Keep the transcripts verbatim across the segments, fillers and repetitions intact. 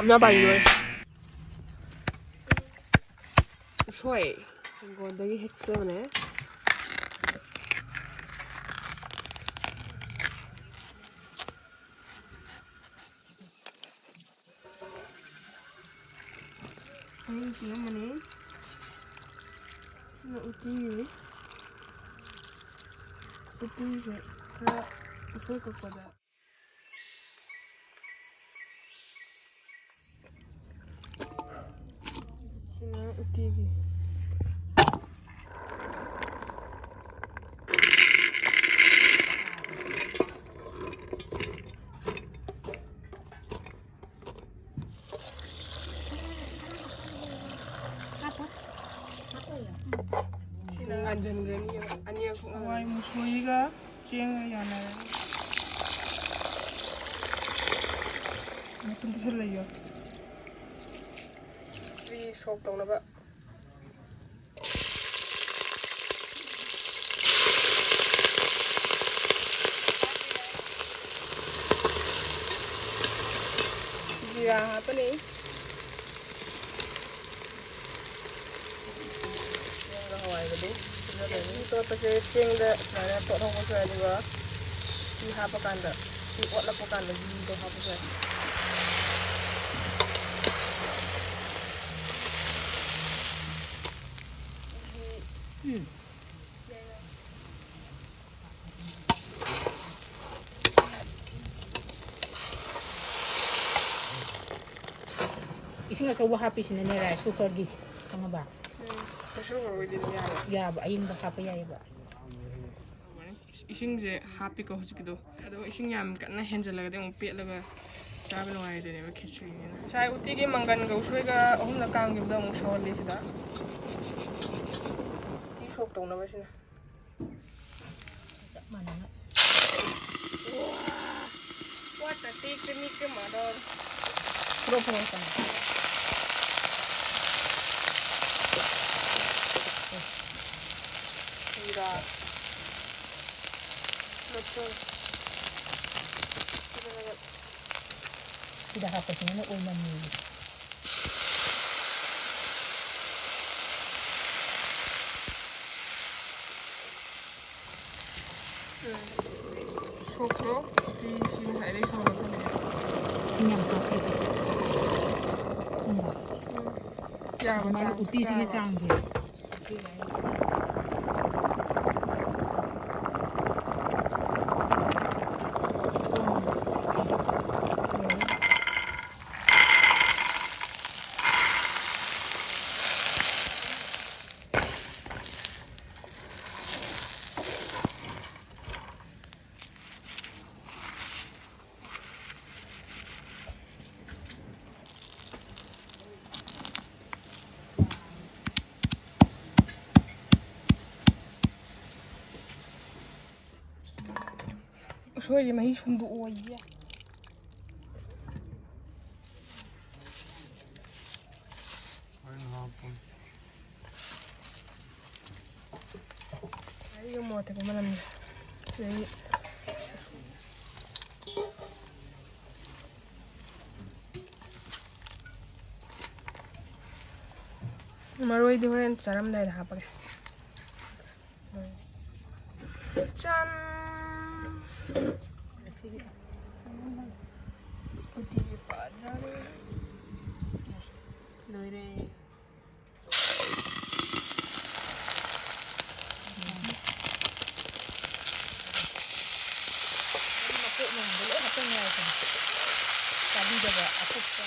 ꯌꯥꯝꯅ ꯄꯥꯏꯔꯣꯏ꯫ ꯎꯁꯣꯏ ꯍꯤꯡꯒꯣꯜꯗꯒꯤ ꯍꯦꯛꯆꯕꯅꯦ꯫ ꯍꯌꯦꯡ ꯄꯤꯔꯝꯕꯅꯦ꯫ ꯁꯤꯅ ꯎꯇꯤꯒꯤꯅꯤ꯫ ꯎꯇꯤꯁꯦ ꯈꯔ ꯎꯁꯣꯏ ꯀꯛꯄꯗ꯫ ꯁꯤꯅ ꯎꯇꯤꯒꯤ꯫ ꯁꯤꯅ ꯉꯥꯟꯁꯤꯟꯈ꯭ꯔꯅꯤ꯫ ꯑꯅꯤꯔꯛ ꯊꯣꯛꯅ ꯍꯋꯥꯏ ꯃꯨꯁꯣꯔꯤꯒ ꯆꯦꯡꯒ ꯌꯥꯅꯔꯦ꯫ ꯃꯇꯨꯝ ꯇꯥꯁꯜꯂꯛꯑꯦ꯫ ꯁꯤ ꯁꯣꯛ ꯇꯧꯅꯕ꯫ ꯖꯤꯔꯥ ꯍꯥꯞꯄꯅꯤ꯫ ꯆꯦꯡꯒ ꯍꯋꯥꯏꯒꯗꯤ ꯐꯨꯠꯂꯗꯣꯏꯅꯤ꯫ ꯇꯣꯠꯄꯁꯦ ꯆꯦꯡꯗ ꯁꯨꯃꯥꯏꯅ ꯇꯣꯠꯍꯧꯕꯁꯨ ꯌꯥꯏ, ꯑꯗꯨꯒ ꯁꯤ ꯍꯥꯞꯄꯀꯥꯟꯗ, ꯁꯤ ꯑꯣꯠꯂꯛꯄ ꯀꯥꯟꯗ ꯘꯤꯗꯣ ꯍꯥꯞꯄꯁꯨ ꯌꯥꯏ꯫ ꯎꯝ꯫ ꯏꯁꯤꯡ ꯑꯁꯧꯕ ꯍꯥꯞꯄꯤꯁꯤꯅꯅꯦ, rice cookerꯒꯤ, ꯈꯪꯉꯕ? ꯎꯝ, pressure cooker ꯑꯣꯏꯗꯤ ꯑꯗꯨꯝ ꯌꯥꯔꯦ꯫ ꯌꯥꯕ, ꯑꯌꯤꯡꯕ ꯍꯥꯞꯄ ꯌꯥꯏꯌꯦꯕ꯫ ꯏꯁꯤꯡꯁꯦ ꯍꯥꯞꯄꯤꯀꯣ ꯍꯧꯖꯤꯛꯀꯤꯗꯣ꯫ ꯑꯗꯣ ꯏꯁꯤꯡ ꯌꯥꯝ ꯀꯟꯅ ꯍꯦꯟꯖꯜꯂꯒꯗꯤ ꯑꯃꯨꯛ ꯄꯦꯠꯂꯒ ꯆꯥꯕ ꯅꯨꯡꯉꯥꯏꯔꯣꯏꯗꯣꯏꯅꯦꯕ ꯈꯦꯆ꯭ꯔꯤꯅꯤꯅ꯫ ꯉꯁꯥꯏ ꯎꯇꯤꯒꯤ ꯃꯪꯒꯟꯒ ꯎꯁꯣꯏꯒ ꯑꯍꯨꯝꯂꯛ ꯀꯥꯝꯈꯤꯕꯗꯣ ꯑꯃꯨꯛ ꯁꯧꯍꯜꯂꯤ ꯁꯤꯗ꯫ ꯎꯇꯤ ꯁꯣꯛ ꯇꯧꯅꯕ ꯁꯤꯅ꯫ ꯆꯞ ꯃꯥꯟꯅꯅ꯫ What a technique, mother. ꯐꯔꯣ, ꯐꯔꯣ, ꯐꯔꯣ꯫ ꯖꯤꯔꯥ꯫ ꯃꯆꯜ꯫ ꯁꯤꯗ ꯍꯥꯞꯄꯁꯤꯅ ꯑꯣꯏꯅꯝꯃꯦꯌꯦ꯫ ꯁꯣꯛꯇꯣ ꯎꯇꯤꯁꯤ ꯉꯁꯥꯏꯗꯩ ꯁꯧꯍꯜꯂ ꯊꯝꯃꯤꯅꯦ꯫ ꯏꯁꯤꯡ ꯌꯥꯝ ꯍꯥꯞꯄꯦ ꯁꯤ꯫ ꯈꯪꯕ꯭ꯔꯥ? ꯎꯝ꯫ ꯌꯥꯔꯕ ꯑꯗꯨꯃꯥꯏꯅ ꯆꯥꯡ? ꯎꯇꯤꯁꯤꯒꯤ ꯌꯥꯔꯕ? ꯆꯥꯡꯁꯦ꯫ ꯎꯁꯣꯏꯁꯦ ꯃꯍꯤ ꯁꯨꯝꯗꯣꯛꯑꯣꯌꯦ꯫ ꯍꯣꯔꯦꯟ ꯍꯥꯞꯄꯣ꯫ ꯉꯥꯔꯤꯒ ꯃꯣꯔꯣꯛ ꯑꯇꯦꯛꯄ ꯃꯅꯝꯁꯦ꯫ ꯁꯤꯗꯩ ꯃꯔꯣꯏꯗꯤ ꯍꯣꯔꯦꯟ ꯆꯥꯔꯝꯗꯥꯏꯗ ꯍꯥꯞꯄꯒꯦ꯫ ꯆꯥꯟ! ꯎꯇꯤꯁꯦ ꯐꯖꯔꯦ꯫ ꯂꯣꯏꯔꯦ꯫ ꯃꯀꯣꯛ ꯃꯌꯥꯝꯗꯣ ꯂꯣꯏ ꯍꯥꯞꯆꯤꯟ ꯌꯥꯔꯦꯗꯅ꯫ ꯆꯥꯕꯤꯗꯕ ꯑꯀꯨꯞꯄ꯫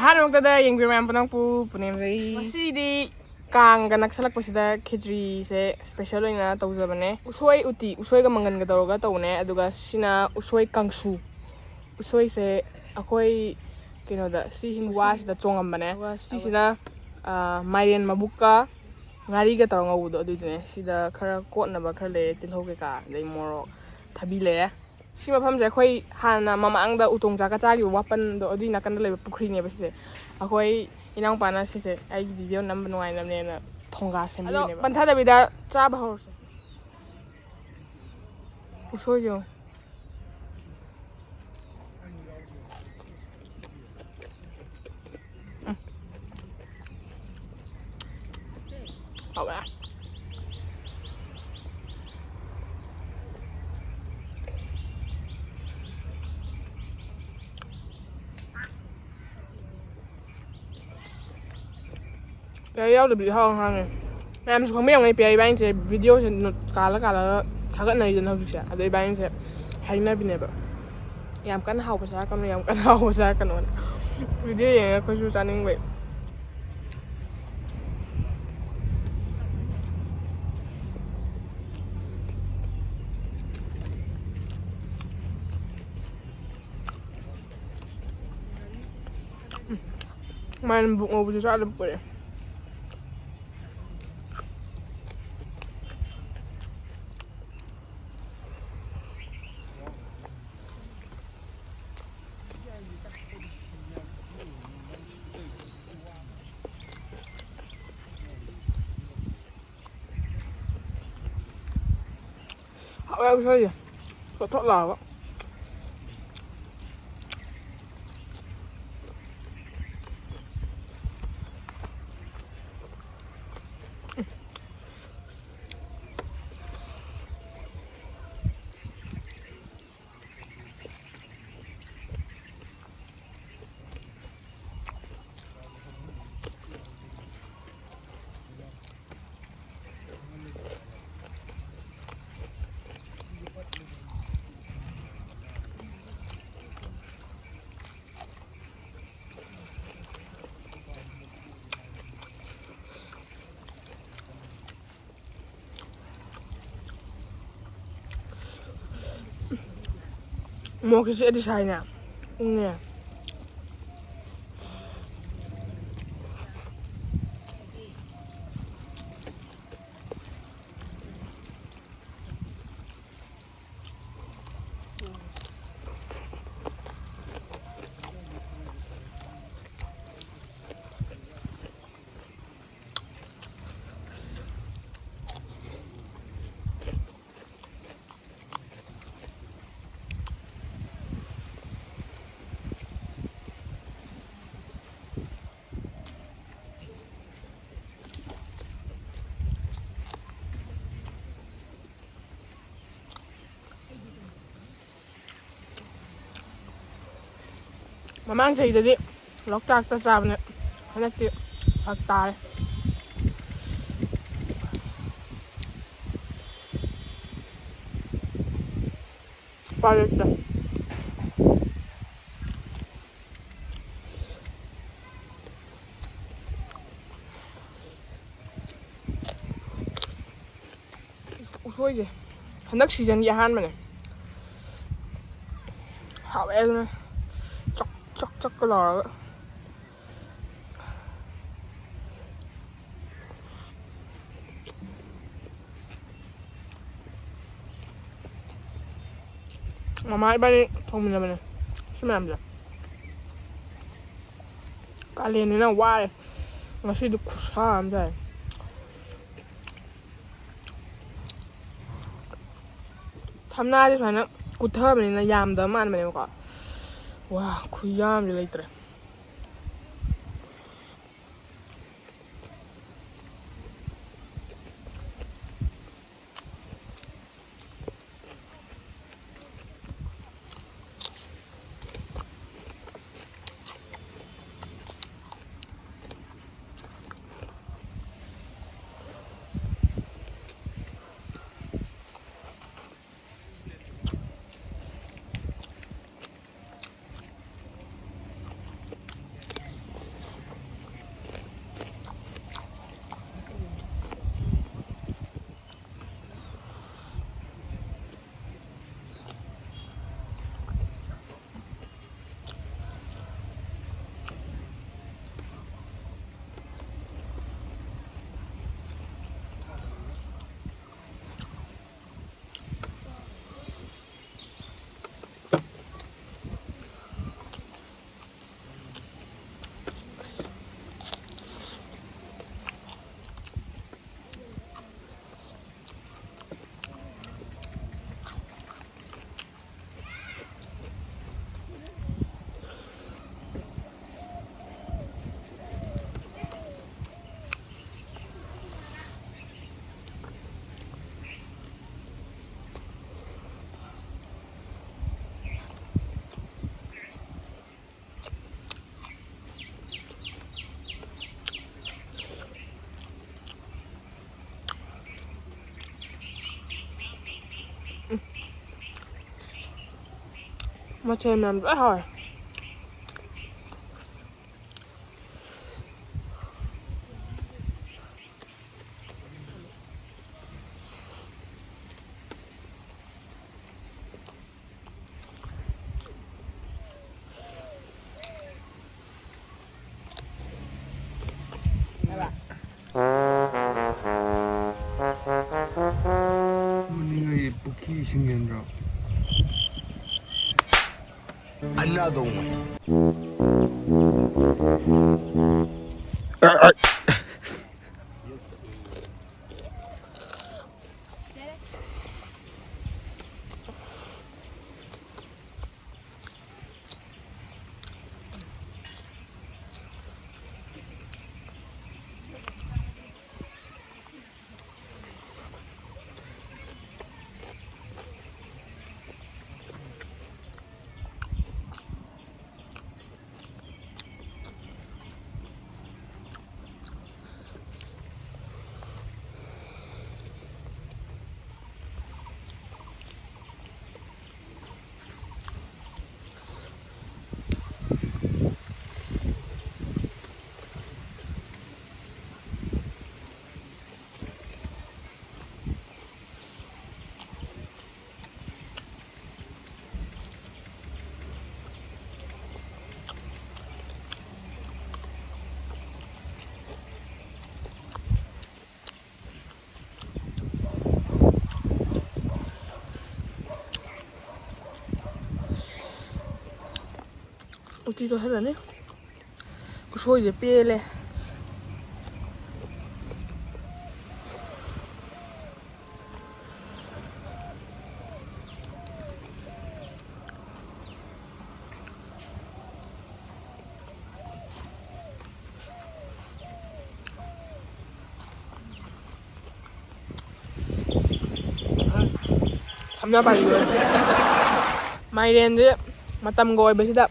ꯑꯍꯥꯟꯕꯃꯛꯇꯗ ꯌꯦꯡꯕꯤꯔ ꯃꯌꯥꯝ ꯄꯨꯝꯅꯃꯛꯄꯨ ꯄꯨꯅꯦꯝꯖꯩ꯫ ꯉꯁꯤꯗꯤ ꯀꯥꯡꯒ ꯅꯛꯁꯜꯂꯛꯄꯁꯤꯗ ꯈꯦꯆ꯭ꯔꯤꯁꯦ special ꯑꯣꯏꯅ ꯇꯧꯖꯕꯅꯦ꯫ ꯎꯁꯣꯏ ꯎꯇꯤ, ꯎꯁꯣꯏꯒ ꯃꯪꯒꯟꯒ ꯇꯧꯔꯒ ꯇꯧꯕꯅꯦ꯫ ꯑꯗꯨꯒ ꯁꯤꯅ ꯎꯁꯣꯏ ꯀꯥꯡꯁꯨ꯫ ꯎꯁꯣꯏꯁꯦ ꯑꯩꯈꯣꯏ ꯀꯩꯅꯣꯗ, ꯁꯤ ꯍꯤꯡꯋꯥꯁꯤꯗ ꯆꯣꯡꯉꯝꯕꯅꯦ꯫ ꯑꯗꯨꯒ ꯁꯤꯁꯤꯅ, ꯑ, ꯃꯥꯏꯔꯦꯟ ꯃꯕꯨꯛꯀ ꯉꯥꯔꯤꯒ ꯇꯧꯔ ꯉꯧꯕꯗꯣ ꯑꯗꯨꯏꯗꯨꯅꯦ꯫ ꯁꯤꯗ ꯈꯔ ꯀꯣꯠꯅꯕ ꯈꯔ ꯂꯩꯔꯦ, ꯇꯤꯜꯍꯧ ꯀꯩꯀꯥ, ꯑꯗꯩ ꯃꯣꯔꯣꯛ, ꯊꯕꯤ ꯂꯩꯔꯦ꯫ ꯁꯤ ꯃꯐꯝꯁꯦ ꯑꯩꯈꯣꯏ ꯍꯥꯟꯅ ꯃꯃꯥꯡꯗ ꯎꯇꯣꯡ ꯆꯥꯛꯀ ꯆꯥꯈꯤꯕ ꯋꯥꯄꯟꯗꯣ, ꯑꯗꯨꯏ ꯅꯥꯀꯟꯗ ꯂꯩꯕ ꯄꯨꯈ꯭ꯔꯤꯅꯦꯕ ꯁꯤꯁꯦ꯫ ꯑꯩꯈꯣꯏ ꯏꯅꯥꯎꯄꯥꯅ ꯁꯤꯁꯦ ꯑꯩꯒꯤ video ꯅꯝꯕ ꯅꯨꯡꯉꯥꯏꯅꯕꯅꯦꯅ ꯊꯣꯡꯒꯥ ꯁꯦꯝꯕꯤꯅꯦꯕ꯫ ꯑꯗꯣ ꯄꯟꯊꯗꯕꯤꯗ ꯆꯥꯕ ꯍꯧꯔꯁꯦ꯫ ꯎꯁꯣꯏꯁꯦ ꯌꯦꯡꯉꯣ꯫ ꯎꯝ꯫ ꯍꯥꯎꯋꯦ꯫ ꯄꯤꯌꯥꯔꯤ ꯌꯥꯎꯗꯕꯤꯗꯤ ꯍꯥꯎ ꯍꯥꯡꯉꯦ꯫ ꯃꯌꯥꯝꯁꯨ ꯈꯪꯕꯤꯔꯝꯒꯅꯤ, ꯄꯤꯌꯥꯔꯤ ꯏꯕꯥꯅꯤꯁꯦ videoꯁꯦ ꯅꯣ-, ꯀꯥꯜꯂ ꯀꯥꯜꯂꯒ ꯊꯥꯒꯠꯅꯔꯤꯗꯅ ꯍꯧꯖꯤꯛꯁꯦ꯫ ꯑꯗꯣ ꯏꯕꯥꯅꯤꯁꯦ ꯍꯥꯏꯅꯕꯤꯅꯦꯕ, "ꯌꯥꯝ ꯀꯟꯅ ꯍꯥꯎꯕ ꯆꯥꯔꯛꯀꯅꯨ, ꯌꯥꯝ ꯀꯟꯅ ꯍꯥꯎꯕ ꯆꯥꯔꯛꯀꯅꯨꯅ"꯫ Video ꯌꯦꯡꯉꯒ ꯑꯩꯈꯣꯏꯁꯨ ꯆꯥꯅꯤꯡꯕꯩ꯫ ꯃꯥꯏꯔꯦꯟ ꯃꯕꯨꯛ ꯉꯧꯕꯁꯨ ꯆꯥꯗꯕ ꯀꯨꯏꯔꯦ꯫ ꯍꯥꯎꯋꯦ ꯎꯁꯣꯏꯁꯦ꯫ ꯊꯣꯠ ꯊꯣꯠ ꯂꯥꯎꯔꯒ꯫ ꯅꯣꯡꯁꯤ ꯆꯦꯗꯤ ꯁꯥꯏꯅꯦ꯫ ꯎꯪꯉꯦ꯫ ꯃꯃꯥꯡ ꯆꯍꯤꯗꯗꯤ ꯂꯣꯛꯇꯥꯛꯇ ꯆꯥꯕꯅꯦ, ꯍꯟꯗꯛꯇꯤ ꯐꯔꯛ ꯇꯥꯔꯦ꯫ ꯎꯄꯥꯏ ꯂꯩꯇꯦ꯫ ꯎꯁꯣꯏꯁꯦ ꯍꯟꯗꯛ ꯁꯤꯖꯟꯒꯤ ꯑꯍꯥꯟꯕꯅꯦ꯫ ꯍꯥꯎꯋꯦ ꯑꯗꯨꯅ ꯆꯛ ꯆꯛ ꯆꯛꯀ ꯂꯥꯎꯔꯒ꯫ ꯃꯃꯥ ꯏꯕꯥꯅꯤ ꯊꯣꯡꯃꯤꯟꯅꯕꯅꯦ ꯁꯤ ꯃꯌꯥꯝꯁꯦ꯫ ꯀꯥꯂꯦꯟꯅꯤꯅ ꯋꯥꯔꯦ꯫ ꯉꯁꯤꯗꯤ ꯈꯨꯠꯁꯥ ꯑꯃ ꯁꯥꯏ꯫ ꯊꯝꯅꯥꯁꯦ ꯁꯨꯃꯥꯏꯅ ꯀꯨꯠꯊꯕꯅꯤꯅ ꯌꯥꯝꯗꯕ ꯃꯥꯟꯕꯅꯦꯕꯀꯣ꯫ ꯋꯥ ꯈꯨꯌꯥꯝꯗꯤ ꯂꯩꯇ꯭ꯔꯦ꯫ ꯃꯊꯦꯜ ꯃꯌꯥꯝ ꯂꯣꯏ ꯍꯥꯎꯔꯦ꯫ ꯃꯅꯤꯡꯒꯤ ꯄꯨꯈ꯭ꯔꯤ ꯏꯁꯤꯡ ꯍꯦꯟꯗ꯭ꯔꯣ? Another one. ꯎꯇꯤ ꯇꯣꯠꯁꯜꯂꯅꯤ꯫ ꯎꯁꯣꯏꯁꯦ ꯄꯦꯜꯂꯦ꯫ ꯊꯝꯅ ꯄꯥꯏꯕꯤꯌꯨ꯫ ꯃꯥꯏꯔꯦꯟꯁꯦ ꯃꯇꯝꯒ ꯑꯣꯏꯕꯁꯤꯗ,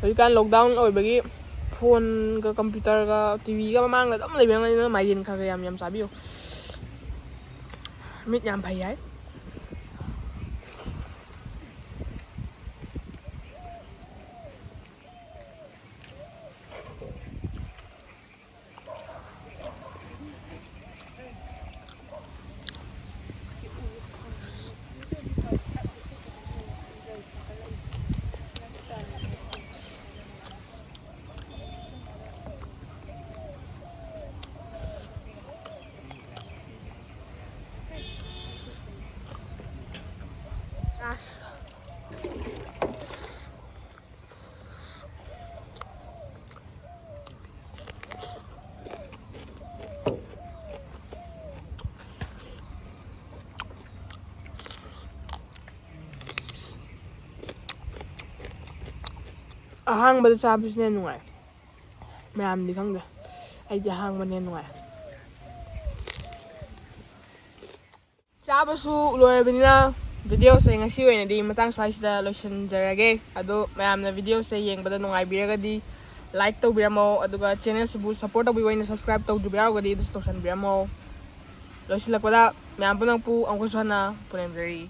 ꯍꯧꯖꯤꯛꯀꯥꯟ lockdown ꯑꯣꯏꯕꯒꯤ ꯐꯣꯟꯒ ꯀꯝꯄ꯭ꯌꯨꯇꯔꯒ ꯇꯤꯚꯤꯒ ꯃꯃꯥꯡꯗ ꯑꯗꯨꯝ ꯂꯩꯕꯅꯤꯅ ꯃꯥꯏꯔꯦꯟ ꯈꯔ ꯈꯔ ꯌꯥꯝ ꯌꯥꯝ ꯆꯥꯕꯤꯌꯨ꯫ ꯃꯤꯠ ꯌꯥꯝ ꯐꯩ ꯍꯥꯏ꯫ ꯑꯍꯥꯡꯕꯗ ꯆꯥꯕꯁꯤꯅ ꯅꯨꯡꯉꯥꯏ꯫ ꯃꯌꯥꯝꯗꯤ ꯈꯪꯗꯦ, ꯑꯩꯗꯤ ꯑꯍꯥꯡꯕꯅ ꯍꯦꯟꯅ ꯅꯨꯡꯉꯥꯏ꯫ ꯆꯥꯕꯁꯨ ꯂꯣꯏꯔꯕꯅꯤꯅ, ꯚꯤꯗꯤꯑꯣꯁꯦ ꯉꯁꯤ ꯑꯣꯏꯅꯗꯤ ꯃꯇꯥꯡ ꯁ꯭ꯋꯥꯏꯁꯤꯗ ꯂꯣꯏꯁꯤꯟꯖꯔꯒꯦ꯫ ꯑꯗꯣ ꯃꯌꯥꯝꯅ ꯚꯤꯗꯤꯑꯣꯁꯦ ꯌꯦꯡꯕꯗ ꯅꯨꯡꯉꯥꯏꯕꯤꯔꯒꯗꯤ ꯂꯥꯏꯛ ꯇꯧꯕꯤꯔꯝꯃꯣ, ꯑꯗꯨꯒ ꯆꯦꯅꯦꯜꯁꯤꯕꯨ ꯁꯞꯄꯣꯔꯠ ꯇꯧꯕꯤꯕ ꯑꯣꯏꯅ ꯁꯕꯁꯀ꯭ꯔꯥꯏꯕ ꯇꯧꯗ꯭ꯔꯤꯕ ꯌꯥꯎꯔꯒꯗꯤ ꯑꯗꯨꯁꯨ ꯇꯧꯁꯟꯕꯤꯔꯝꯃꯣ꯫ ꯂꯣꯏꯁꯤꯜꯂꯛꯄꯗ ꯃꯌꯥꯝ ꯄꯨꯝꯅꯃꯛꯄꯨ ꯑꯃꯨꯛꯀꯁꯨ ꯍꯟꯅ ꯄꯨꯅꯦꯝꯖꯔꯤ꯫